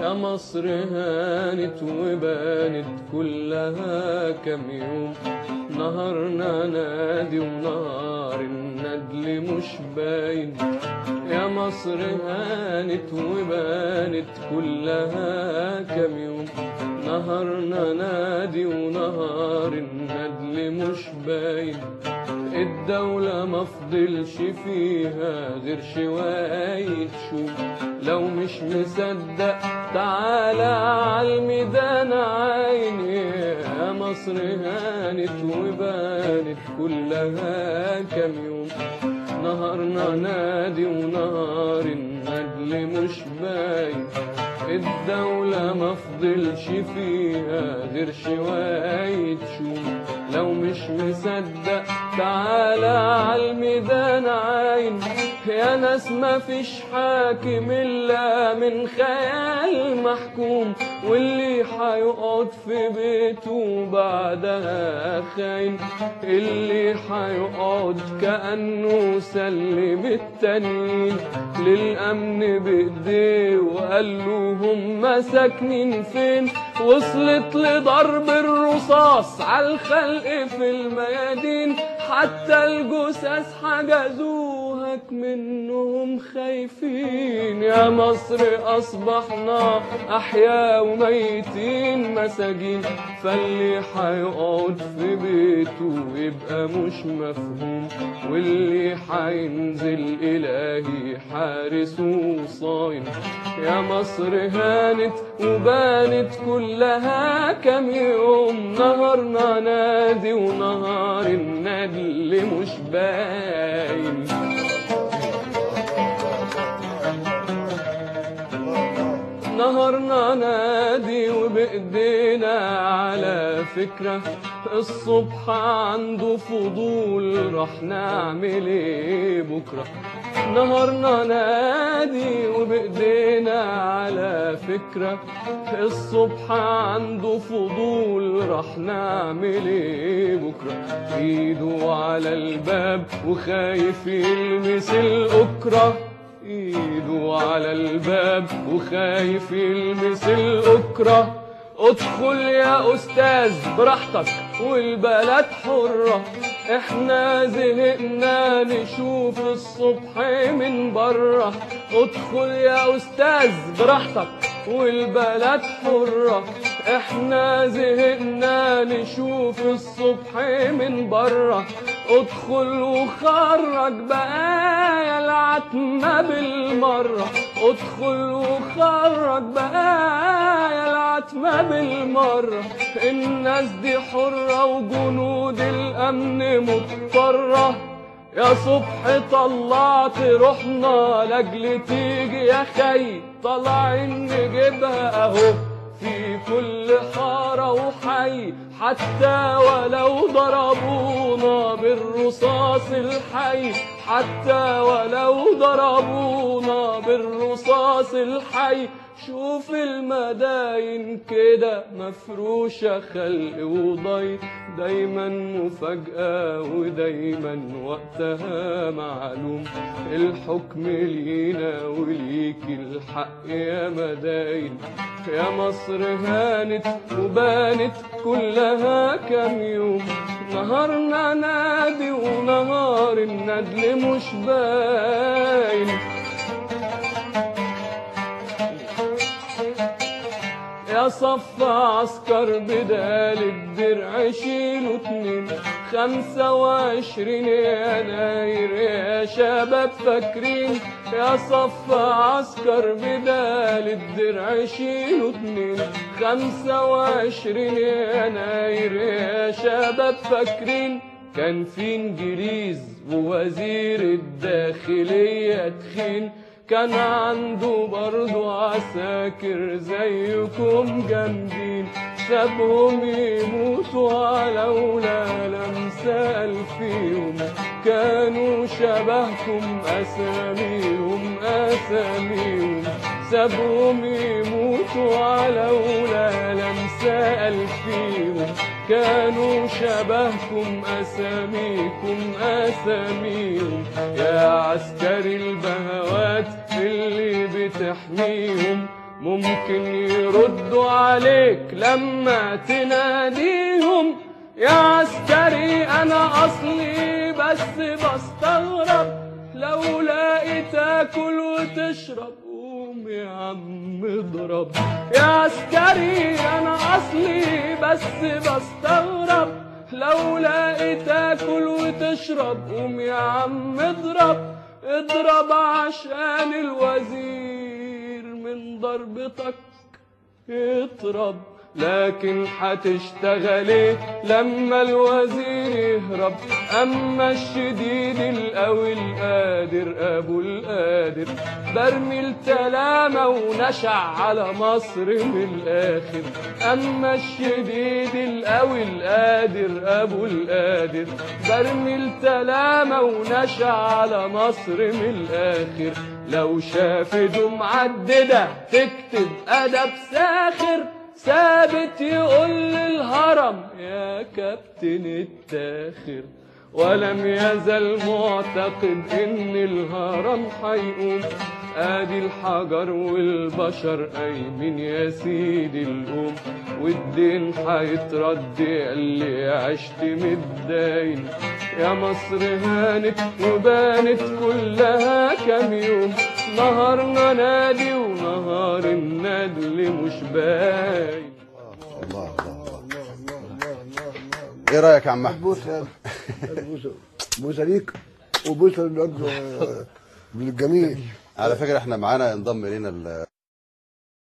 يا مصر هانت وبانت كلها كم يوم، نهارنا نادي ونهار الندل مش باين. يا مصر هانت وبانت كلها كم يوم، نهارنا نادي ونهار الندل مش باين. الدولة ما فضلش فيها غير شوية شوم، لو مش مصدق تعالى عالميدان عاين. يا مصر هانت وبانت كلها كم يوم، نهارنا نادي ونهار الندل مش باين. الدولة ما فضلش فيها غير شوية شوم، لو مش مصدق تعالى عالميدان عاين. يا ناس ما فيش حاكم إلا من خيال محكوم، واللي حيقعد في بيته بعدها خاين، اللي حيقعد كأنه سلم التانيين للأمن بإيديه وقال له هم ساكنين فين. وصلت لضرب الرصاص عالخلق في الميادين، حتى الجثث حجزوها منهم خايفين. يا مصر أصبحنا أحياء وميتين مساجين، فاللي حيقعد في بيته يبقى مش مفهوم، واللي حينزل إلهي حارسه صاين. يا مصر هانت وبانت كلها كم يوم، نهارنا نادي ونهار الندل مش باين. نهارنا نادي وبإيدينا على فكرة، الصبح عنده فضول راح نعمل ايه بكرة. نهارنا نادي وبإيدينا على فكرة، الصبح عنده فضول راح نعمل ايه بكرة. ايده على الباب وخايف يلمس الأكرة، ايده على الباب وخايف يلمس الأكرة. ادخل يا أستاذ براحتك والبلد حرة، احنا زهقنا نشوف الصبح من بره. ادخل يا أستاذ براحتك والبلد حرة، احنا زهقنا نشوف الصبح من بره. ادخل وخرج بقايا العتمة بالمرة، ادخل وخرج بقايا العتمة بالمرة. الناس دي حرة وجنود الأمن مضطرة. يا صبح طلعت روحنا لاجل تيجي يا خي، طالعين نجيبها اهو في كل حارة وحي، حتى ولو ضربونا بالرصاص الحي، حتى ولو ضربونا بالرصاص الحي. شوف المداين كده مفروشة خلق وضي، دايما مفاجأة ودايما وقتها معلوم. الحكم لينا وليك الحق يا مداين. يا مصر هانت وبانت كلها كم يوم، نهارنا نادي ونهار الندل مش باين. يا صف عسكر بدال الدرع شيلوا 2، 25 يناير يا شباب فاكرين. يا صف عسكر بدال الدرع شيلوا 2، 25 يناير يا شباب فاكرين. كان في انجليز ووزير الداخلية تخين، كان عنده برضو عساكر زيكم جامدين، سابهم يموتوا على ولا لمسة فيهم، كانوا شبهكم أساميهم أساميهم، سابهم يموتوا على ولا لمسة فيهم، كانوا شبهكم أساميكم أساميهم. يا عسكري البهوات اللي بتحميهم، ممكن يردوا عليك لما تناديهم. يا عسكري انا اصلي بس بستغرب، لو لقيت تاكل وتشرب قوم يا عم اضرب. يا عسكري انا اصلي بس بستغرب، لو لقيت تاكل وتشرب قوم يا عم اضرب، اضرب عشان الوزير من ضربتك يطرب. لكن هتشتغل ايه لما الوزير يهرب؟ اما الشديد القوي القادر ابو القادر، برمي التلامة ونشع على مصر من الاخر. اما الشديد القوي القادر ابو القادر، برمي التلامة ونشع على مصر من الاخر. لو شاف ايده معدده تكتب ادب ساخر، ثابت يقول للهرم يا كابتن التاخر. ولم يزل معتقد ان الهرم هيقوم، ادي الحجر والبشر قايمين يا سيدي القوم، والدين هيترد اللي عشت متداين. يا مصر هانت وبانت كلها كام يوم، نهارنا نادي ونهار الندل مش باين. الله الله الله الله الله. ايه رايك يا عم احمد؟ بوسه بوسه بوسه ليك وبوسه للجميل. على فكرة احنا معانا انضم الينا